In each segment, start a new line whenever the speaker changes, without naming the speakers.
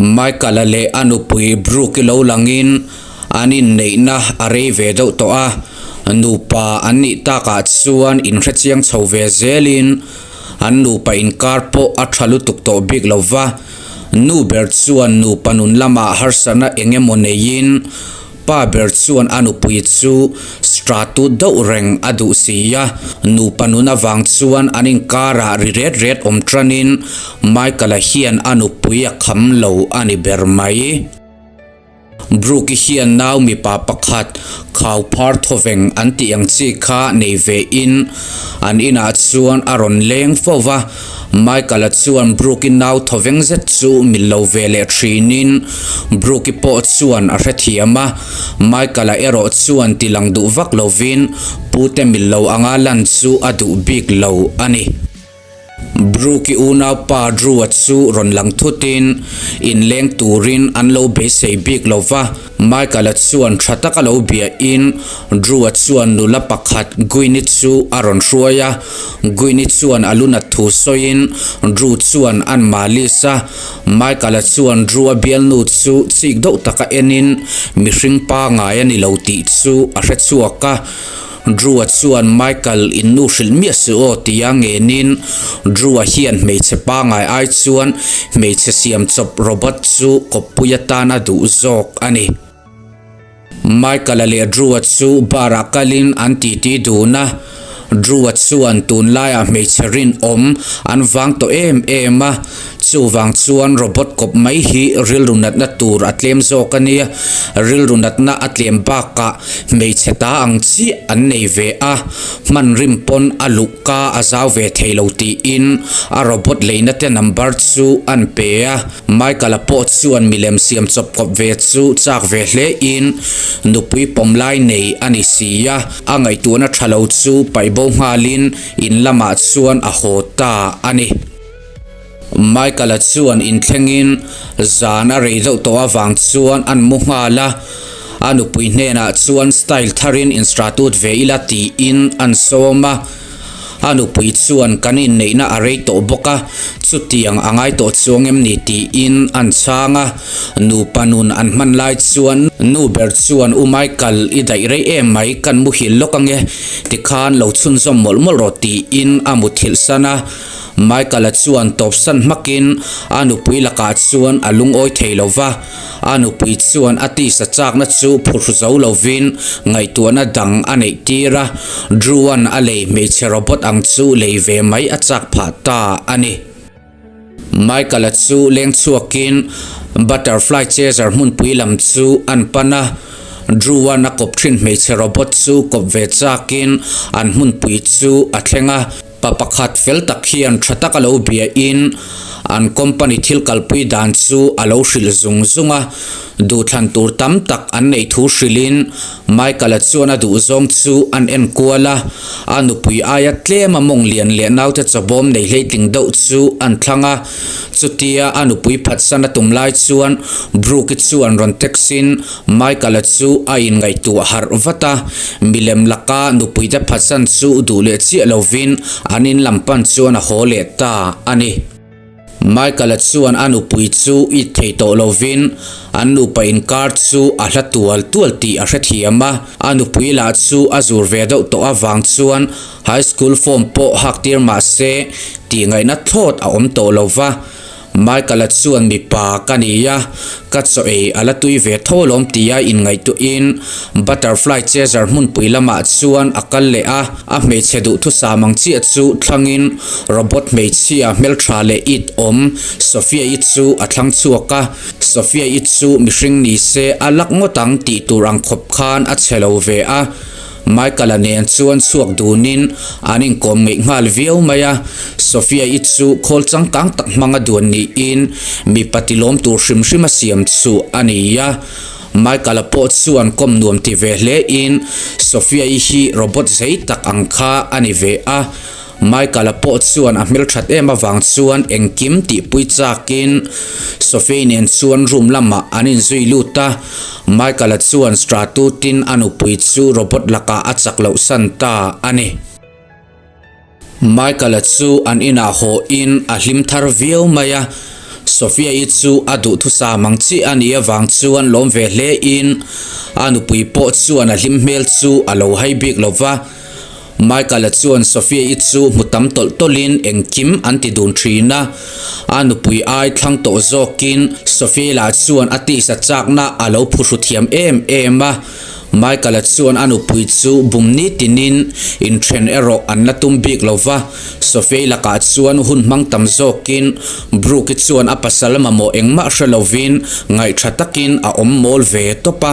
Michael-a leh a nupui Brooke-i lo langin an inneihna a rei ve deuh tawh a, nupa an nih takah chuan inhrechiang chho ve zelin an nupa inkar pawh a tha lutuk tawh bik lo va, nu ber chuan nupa nun lamah harsatna eng emaw neiin Pa ber chuan a nupui chu stratut deuh reng a duh si a, nupa nun avang chuan an inkarah ri ret ret awm tanin Michael-a hian a nupui a kham lo a ni ber mai. Brooke-i hian nau mipa pakhat khau phar thawveng an tih ang chi kha nei ve in an inah chuan a rawn leng fo va, Michael-a chuan Brooke-i nau thawveng zet chu min lo ve leh thinin Brooke-i pawh chuan a hrethiam a, Michael-a erawh chuan ti lang duh vak lovin pute mil lo anga lan chu a duh bik lo a ni. Brooke-i unaupa Drew-a chu rawn lang thutin inleng turin an lo beisei bik lo va, Michael-a chuan tha taka lo biahin Drew-a chuan nula pakhat Gwynne chu a rawn hruai a. Gwynne chuan a lunat thu sawiin Drew chuan an malis a. Michael-a chuan Drew-a bialnu chu chik deuh taka enin mihring pangai a ni lo tih chu a hre chhuak a. Drew-a chuan Michael in nu hrilh miah suh aw tia ngenin Drew-a hian hmeichhe pangai ai chuan hmeichhe siam chawp robot chu kawppui atan a duh zawk a ni. Michael-a leh Drew-a chu bar-ah kalin an titi dun a, Drew-a chuan tunlaiah hmeichhe rinawm an vang tawh em em a, Chuvang chuan robot kawp mai hi rilru natna tur a tlem zawk a nia, rilru natna a tlem bakah hmeichhe ta ang chiah an nei ve a, hman rim pawn a luhka a zau ve thei lo tiin a robot leina te number chu an pe a. Michael-a pawh chuan milem siam chawp kawp ve chu chak ve hle in nupui pawm lai nei a ni si a, a ngaihtuahna tha lo chu paih bo nghalin in lamah chuan a haw ta a ni. Michael-a chuan inthlengin zan a rei deuh tawh avang chuan an mu nghal a, a nupui hnenah chuan style tharin instratut ve ila tiin an sawm a. A nupui chuan kan inneihna a rei tawh bawk a, chutiang a ngai tawh chuang em ni tiin an chhang a. Nupa nun an hman lai chuan nu ber chuan U Michael i daih rei em mai kan muhil lawk ange tikhan lo chhunzawm mawlh mawlh rawh tiin a muthilh san a. Michael-a chuan tawpsan hmakin a nupui lakah chuan a lungawi thei lo va, a nupui chuan a tisa chakna chu phurh zo lovin ngaihtuahna dang a neih tir a, Drew-a'n a lei hmeichhe robot ang chu lei ve mai a chak phah ta a ni. Michael-a chu leng chhuakin Butterfly Chaser hmunpui lam chu an pan a, Drew-a'n a kawp thin hmeichhe robot chu kawp ve chakin an hmunpui chu a thleng a. Pa pakhat fel tak hian tha taka lo biain an company thil kalpui dan chu a lo hrilh zung zung a, duhthlan tur tam tak an neih thu hrilhin Michael-a chuan a duhzawng chu an en kual a, a nupui aia tlem a mawng lian leh naute chawbawm nei hleitling deuh chu an thlang a, chutia a nupui phatsan a tum lai chuan Brooke-i chuan rawn text in Michael-a chu a inngaihtuah harh vat a, milem laka nupuite phatsan chu duh leh chiah lovin an in lam pan chuan a haw leh ta a ni. Michael-a chuan a nupui chu it thei tawh lovin an nupa inkar chu a hla tual tual tih a hrethiam a, a nupui lah chu a zur ve deuh tawh avang chuan high school form pawh hak tir mah se tihngaihna thlawt a awm tawh lo va. Michael-a chuan mipa ka ni a, ka chaw ei a la tui ve tho alawm tia inngaihtuahin Butterfly Chaser hmunpui lamah chuan a kal leh a, a hmeichhe duhthusam ang chiah chu thlangin robot hmeichhia hmeltha leh it awm Sophia-i chu a thlang chhuak a, Sophia-i chu mihring ni se a lak ngawt ang tih tur ang khawp khan a che lo ve a. Michael-a nen chuan chhuak dunin an inkawm ngeih nghal viau mai a, Sophia-i chu khawl changkang tak hmanga duan niin mipa tilawm tur hrim hrim a siam chu a ni a. Michael-a pawh chuan kawm nuam ti ve hle in Sophia-i hi robot zei tak ang kha a ni ve a. Michael-a pawh chuan a hmelthat em avang chuan engkim tihpui chakin Sophie nen chuan room lamah an inzui lut a, Michael-a chuan Stratutin a nupui chu robot lakah a chak loh san ta a ni. Michael-a chu an inah haw in a hlim thar viau mai a. Sophia-i chu a duhthusam ang chiah a nih avang chuan lawm ve hle in a nupui pawh chuan a hlim hmel chu a lo hai bik lo va. Michael-a chuan Sophia-i chu hmu tam tawlh tawlhin engkim an ti dun thin a, a nupui ai thlang tawh zawkin Sophia lah chuan a tisa chakna a lo phuhru thiam em em a. Michael-a chuan a nupui chu bum nitinin inthen erawh an la tum bik lo va, Sophie lakah chuan hun hmang tam zawkin Brooke-i chuan a pasal mamawh engmah hre lovin ngaihtha takin a awm mawl ve tawp a,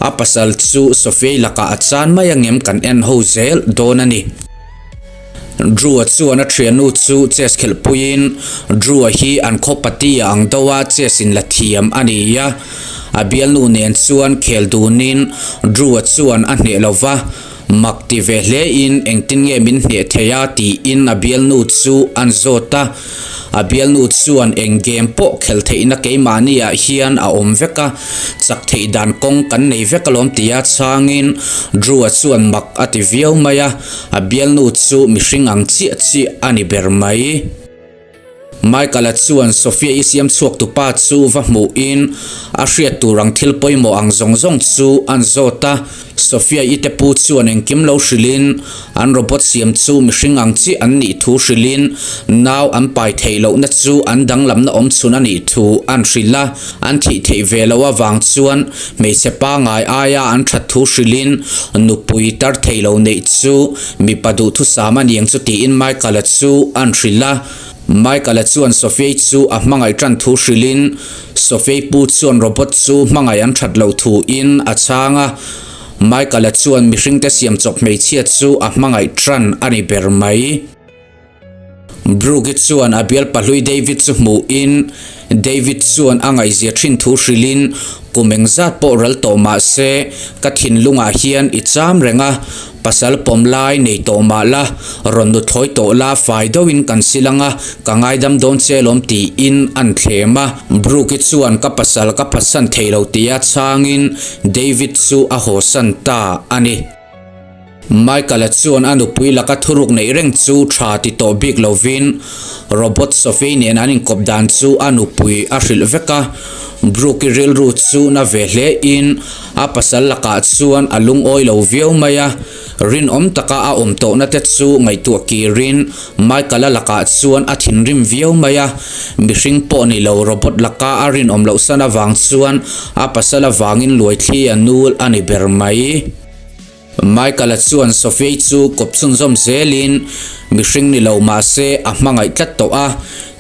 a pasal chu Sophie lakah a chan mai angem kan en ho zel dawn a ni. Drew-a chuan a thiannu chu chess khelhpuiin Drew-a hi an khaw pati a ang deuh a, chess in la thiam a ni a. A bialnu nen chuan khel dunin Drew-a chuan a hneh lo va, mak ti ve hlein engtin nge min hneh thei a tiin a bialnu chu an zawt a. A bialnu chuan eng game pawh khelh theihna keimahni ah hian a awm vek a, chak theih dan kawng kan nei vek alawm tia chhangin Drew-a chuan mak a ti viau mai a. A bialnu chu mihring ang chiah chiah a ni ber mai. Michael-a chuan Sophia-i siam chhuak tupa chu va hmuhin a hriat tur ang thil pawimawh ang zawng zawng chu an zawt a. Sophia-i te pu chuan engkim lo hrilhin an robot siam chu mihring ang chiah an nih thu hrilhin nau an pai theih lohna chu an danglamna awm chhun a nih thu an hrilh a. An thih theih ve loh avang chuan hmeichhe pangngai aia an that thu hrilhin nupui tar thei lo neih chu mipa duhthusam a niang chu tiin Michael-a chu an hrilh a. Michael-a chuan Sophie chu a hmangaih tan thu hrilhin Sophie pu chuan robot chu hmangaih an that loh thuin a chhang a. Michael-a chuan mihringte siam chawp hmeichhia chu a hmangaih tan a ni ber mai. Brooke chuan a bial pahlui David chu hmuhin David chuan a ngaihzia thin thu hrilhin kum engzat pawh ral tawh mah se ka thinlungah hian i cham reng a, pasal pawm lai nei tawh mah la, rawn nuthlawi tawh la fai deuhin kan sil ang a, ka ngaidam dawn che lawm tiin an thlem a. Brooke chuan ka pasal ka phatsan thei lo tia chhangin David chu a hawsan ta a ni. Michael-a chuan a nupui laka thuruk neih reng chu tha ti tawh bik lovin Robot Sophie nen an inkawp dan chu a nupui a hrilh vek a. Brooke-i rilru chu na ve hlein a pasal lakah chuan a lungawi lo viau mai a. Rinawm taka a awm tawhna te chu ngaihtuah kirin Michael-a lakah chuan a thinrim viau mai a. Mihring pawh ni lo Robot laka a rinawm loh san avang chuan a pasal avangin luaithli a nul a ni ber mai. Michael-a chuan Sophie chu kawp chhunzawm zelin mihring ni lo mah se a hmangaih tlat tawh a,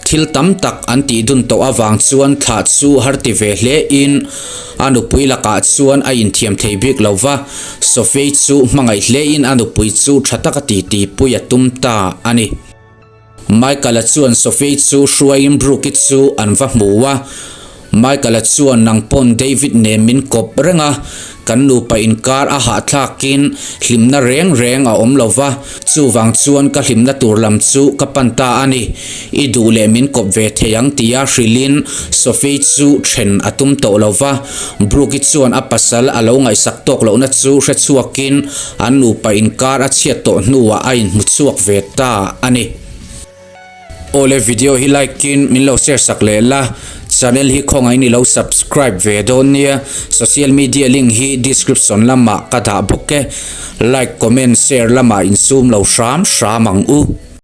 thil tam tak an tih dun tawh avang chuan thlah chu har ti ve hlein a nupui lakah chuan a inthiam thei bik lo va, Sophie chu hmangaih hlein a nupui chu tha taka titi pui a tum ta a ni. Michael-a chuan Sophie chu hruaiin Brooke-i chu an va hmu a. Michael-a chuan nang pawn David nen min kawp reng a, kan nupa inkar a hahthlakin hlimna reng reng a awm lo va, chuvang chuan ka hlimna tur lam chu ka pan ta a ni. I duh leh min kawp ve thei ang tia hrilhin Sophie chu then a tum tawh lo va. Brooke-i chuan a pasal a lo ngaihsak tawk lohna chu hrechhuakin An nupa inkar a chhiat tawh hnuah a inhmu chhuak ve ta a ni. Awle video hi like in min lo share sak leh la, channel hi khawngaih in i lo subscribe ve dawn nia, social media link hi description lamah ka dah bawk e, like comment share lamah insum lo hram hram ang u.